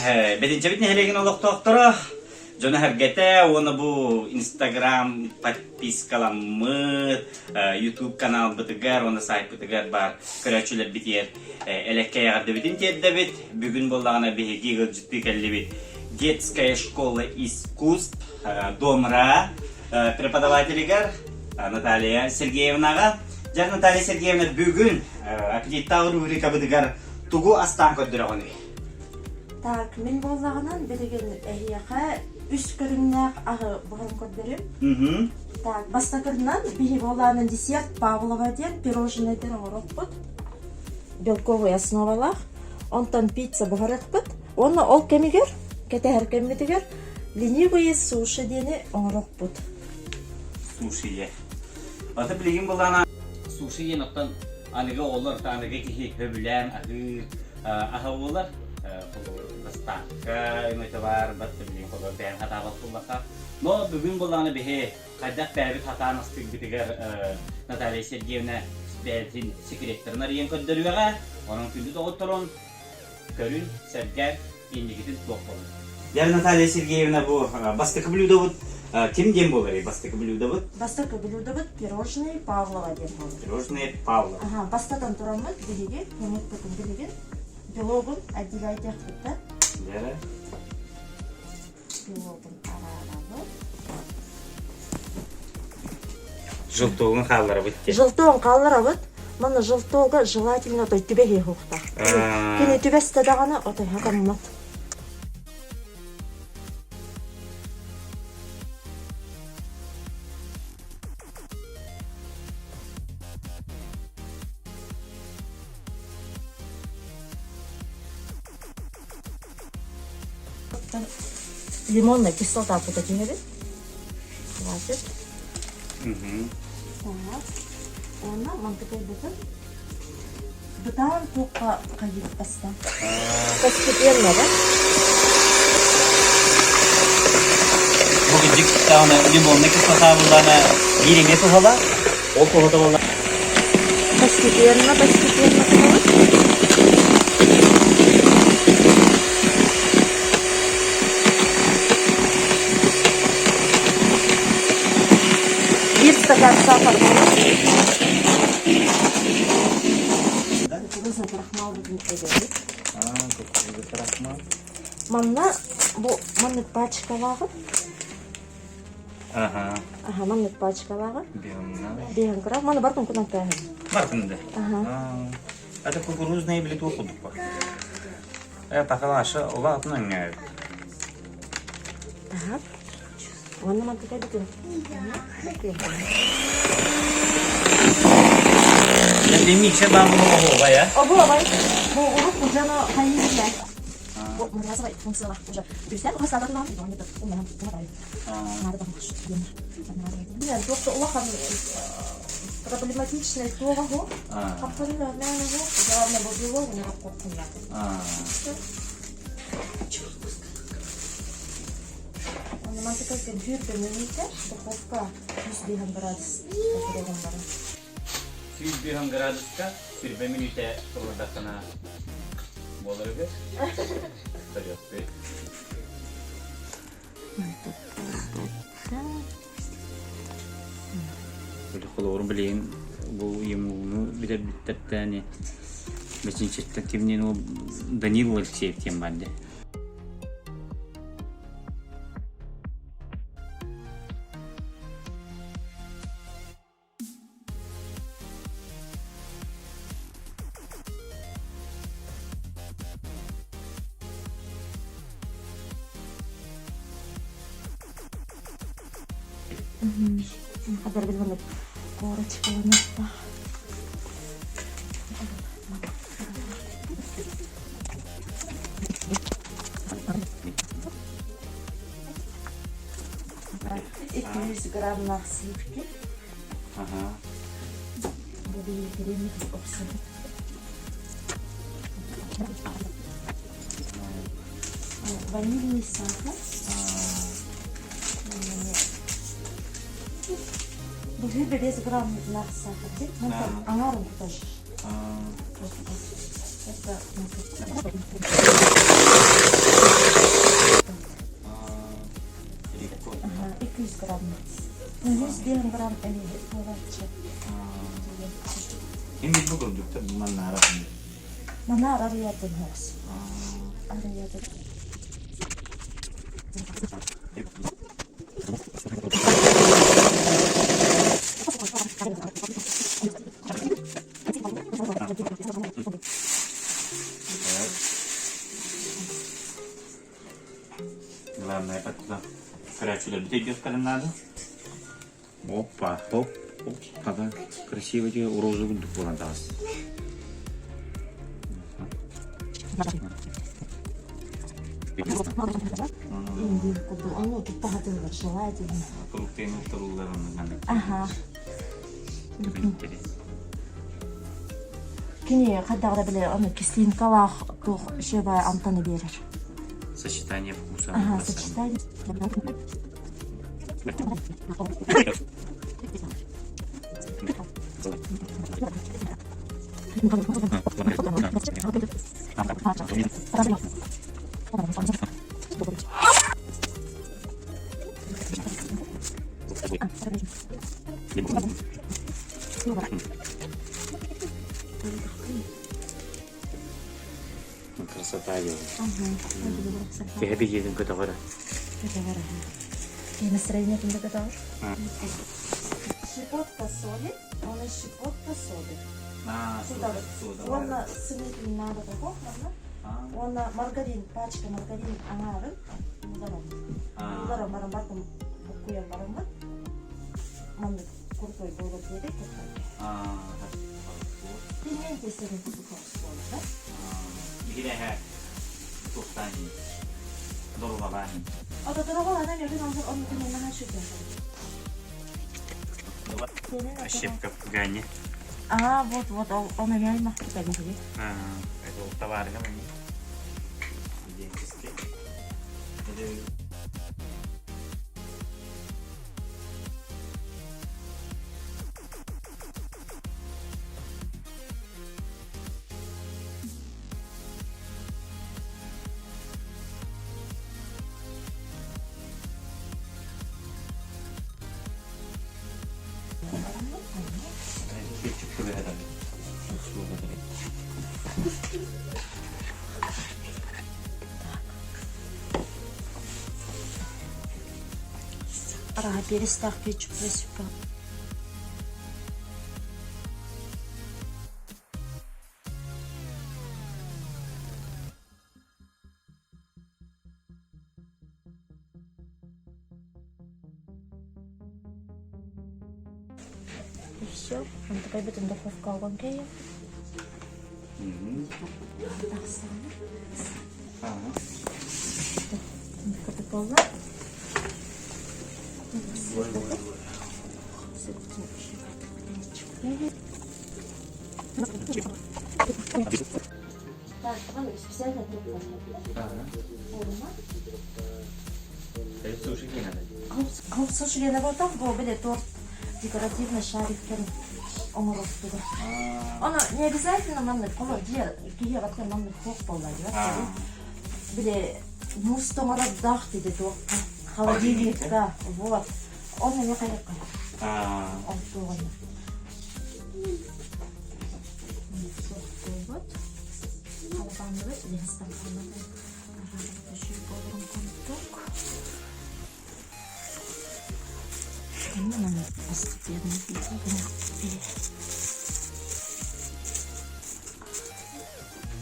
Бэтинчэбит нэһилиэгин олохтоохторо, дьоно-сэргэтэ уонна бу Инстаграм подпискаламмыт, YouTube каналбытыгар уонна сайтпытыгар баар көрөөччүлэрбитигэр элэккэй эҕэрдэбитин тиэрдэбит. Бүгүн буоллаҕына биһиги ыалдьыттыы кэллибит Детская школа искусств Домра преподавателигэр Наталья Сергеевнаҕа. Дьэ, Наталья Сергеевна, бүгүн аппетиттаах рубрикабытыгар тугу астаан көрдөрөҕүнүй? Так, мин буоллаҕынан билигин эһиэхэ үс көрүҥнээх аһы буһан көрдөрүм. Так, бастакырынан биһи буолаанын десерт Павлова диэн пирожнайдар оҥоруохпут. Белковый основалаах. Онтон пицца буһарыахпыт. Уонна ол кэмигэр, кэтэһэр кэммитигэр ленивые суши диэни оҥоруохпут. Суши диэн. Аты билигин былаана суши диэн оттон аныгы оҕолор, аныгы киһи сөбүлээн аһыыр аһа буолар. Бастаакка өҥөтө баар, батта билигин холор бэйэн хатаабат буоллаха. Но бүгүн былаана биһи хайдах бэйэбит хатаан астыырбытыгар Наталья Сергеевна бэйэтин секреттэрин арыйан көрдөрүөҕэ. Онон күндү доҕотторун көрүн, сэргээн, инникитин туох буолар? Дьэ, Наталья Сергеевна, бу бастакы блюдобут ким диэн буоларый бастакы блюдобут? Бастакы блюдобут пирожные Павлова диэн буолар. Пирожные Павлова. Ага, бастатан тураммыт биһиги хомуппутун билигин белогун отделяйдиэхпит да. Дьэ. Белогун араарабыт. Желтогун хаалларабыт диэн. Желтогун хаалларабыт. Манна желтога желательно отой түбэһиэ суохтаах. Кини түбэстэ даҕаны отой хатаммат. Лимонная кислота кута түһэбит. Хватит. Так. Уонна мантыкайбытын бытаан туохха хайыт баста. Постепенно, да? Бу кырдьык даҕаны лимонная кислота буллаана биир эмиэ туһала. Ол туһата буолла Постепенно, постепенно тутабыт. Биир стакан сахар буолар. Кукуруза крахмалбытын эбэбит. Кукуруза крахмал. Манна бу маннык пачкалааҕыт. Аха. Аха, маннык пачкалааҕа. Биһанна. Биһан кыра. Маны бартын кутан кээһин. Бартын да. Аха. Это кукурузные или туох курдук бар. Э, пахалаша улаатын өҥҥө. Аха. Уонна мантыка бүтүн. Миксер баар буолуо оһуобай, а? Оһуобай. Бу урут уже хайыы Многоразовая функция уже. Улахан проблематичный туоҕа хаппарыга главное был духовка 105 градус 105 градуска сүүрбэ мүнүүтэ туруордаххына буолар үһү. Көрүөхпүт. Холобурун билигин бу ЕМУ-ну билэрбиттэртэн Бэчинчиттэн кимниин ол Данил Алексеев диэн баар дии. Хадары билбэммит корочкаланыахтаах. 200 граммнаах сливки. Ага. Бу биһиги охсубут. Ванильный сахар. Бу 5 граммнаах сахар дии. Мантан аҥаарын кутар. Это. 200 грамм. 101 грамм эмиэ буолааччы. Эми бу курдуктар манна Манаар арыйатын хоҕус. Арыйатын. Главное, подтуда көрөөччүлэрбит өйдүөхтэрин наада. Опа, хоп, хоп, хата красиво тебе роза курдук буолан таҕыс. Индир курдук, ону тутта хатыллар, желательно. Фруктыны туруллар оннуган. Ага. Кини хайдах да билэ ону кислинкалаах туох үчүгэй амтаны биэрэр. Сочетание вкуса. Ага, сочетание. Красота делает. Киһи биһиэтин көтөҕөрө. Көтөҕөр. Киһи настроениетын да көтөҕөр. Щепотка соли, он и щепотка соли. Уонна сымыытын наада таков манна. Уонна маргарин, пачка маргарин аҥаарын уларам. Уларам баран бартым буккуйан бараммын. Маннык крутой буолар диэри Пельмень тестерин курдук буолар. Биһирэһэ туохтаан доруҕалаан. Ото дорогалаан өлүн оннук оннук наһаа шүтэн. Ошибка в Гане. А, вот, вот, он реально махтыта биһиги. Это товарга мені. Студенческий. Араха перестаах кетчуп рецепт. И все. Он такой бүтүн духовка алган кэйим. Курдук буолла. Так, специально Суши надо. Суши буолтах бу били торт декоративный шариктарын оҥорохтуга. Оно не обязательно маннык колор дьиэ киһи баттан маннык хуох буолла диэбэт. Били муус тоҥорордоох диде туохха холодильникка вот он эмиэ хайыкка ол туоҕунна суох халапаанныбыт лиһистан курдук Манна постепенно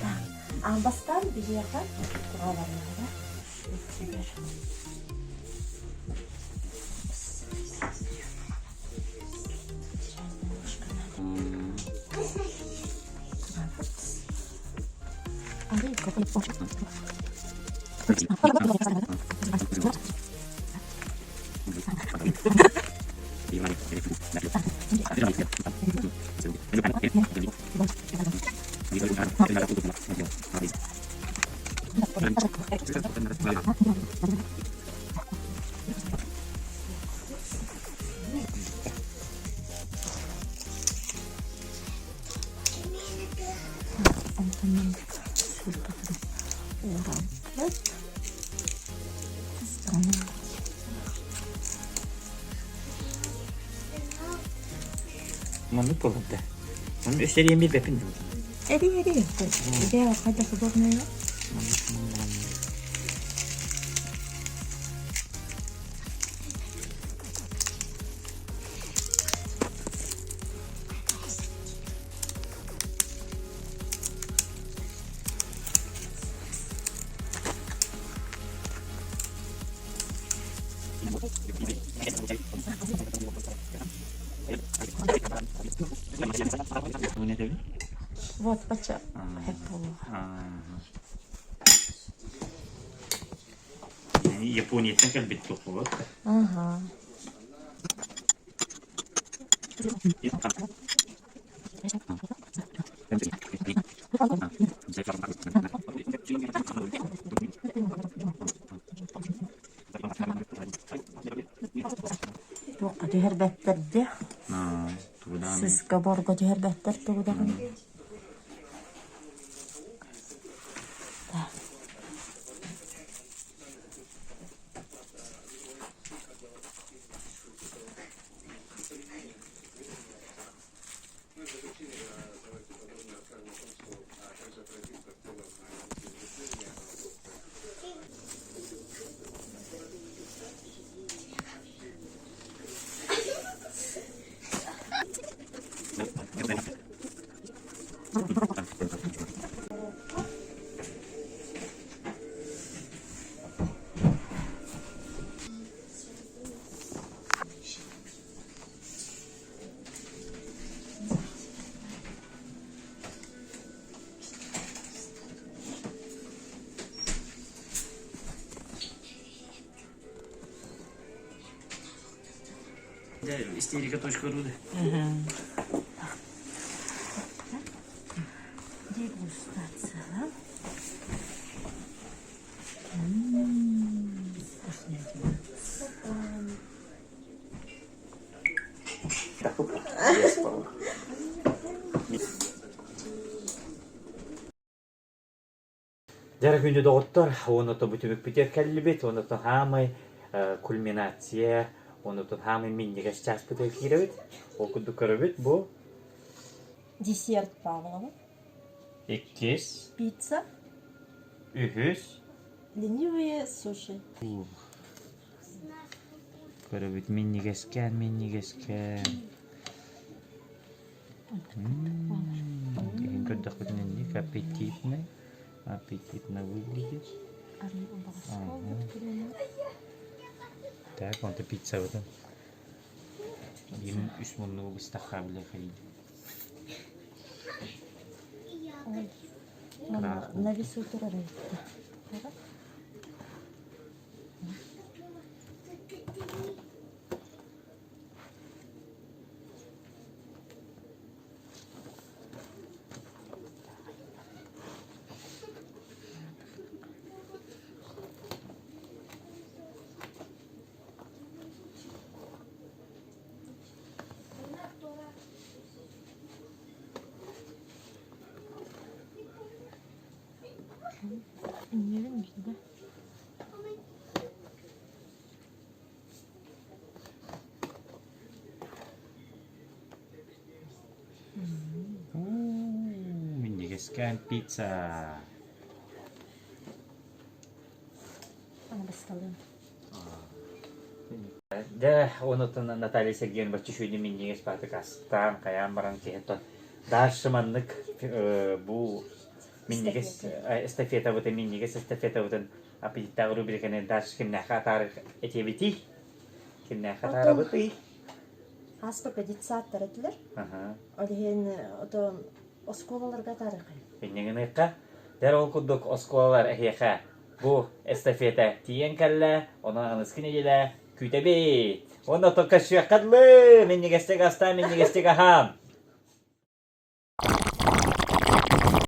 Так, а бастаан биһиэхэ туҕаларыаҕа өттүгэр Онтон уурабыт. Маннык буолар да. Маны өссө эриэн билбэппин да. Эри эри. Идея хайдах удобная. Вот бачча хэп буолуоҕа. Японияттан кэлбит туох буолуот Ага. Туохха түһэрбэттэр дии. Сыска борго түһэрбэттэр тугу даҕаны. Истерика точка ру Дегустация. Дьэ күндү доҕоттор, уонна бу түмүкпүтүгэр кэллибит, уонна хаамай кульминация, уонна хаамай минньигэс чааспытыгар киирэбит. Ол курдук көрөбүт бу Десерт Павлова. Иккис. Пицца. Үһүс. Ленивые суши. Көрөбүт минньигэскээн, минньигэскээн. Иһин көрдөхпүтүнэ инник аппетитный, аппетитно выглядит. Так, онто пиццабытын биир үс муннугу быстахха билэ На весу турар Инньэбин билбэ. Минньигэскээн пицца. Басталыам. Дьэ, онутун Наталья Сергеевна бачча үчүгэйдик минньигэс баатык астаан, хайаан баран киһи дальше маннык бу минньигэс эстафетабытын, минньигэс эстафетабытын аппетиттаах рубриканы дальше кимнээхэ атаары этиэбитий? Кимнээхэ атаарабытый? Ааспыкка детсадтар этилэр. Ол иһин отон оскуолаларга атаарыахай. Инньэ дэр ол курдук оскуолалар эһиэхэ бу эстафета тиийэн кэллэ, онон аныскы нэдиэлэ күүтэбит. Уонна оттон көрсүөххэ дылы! Минньигэстик астаан, минньигэстик аһаан!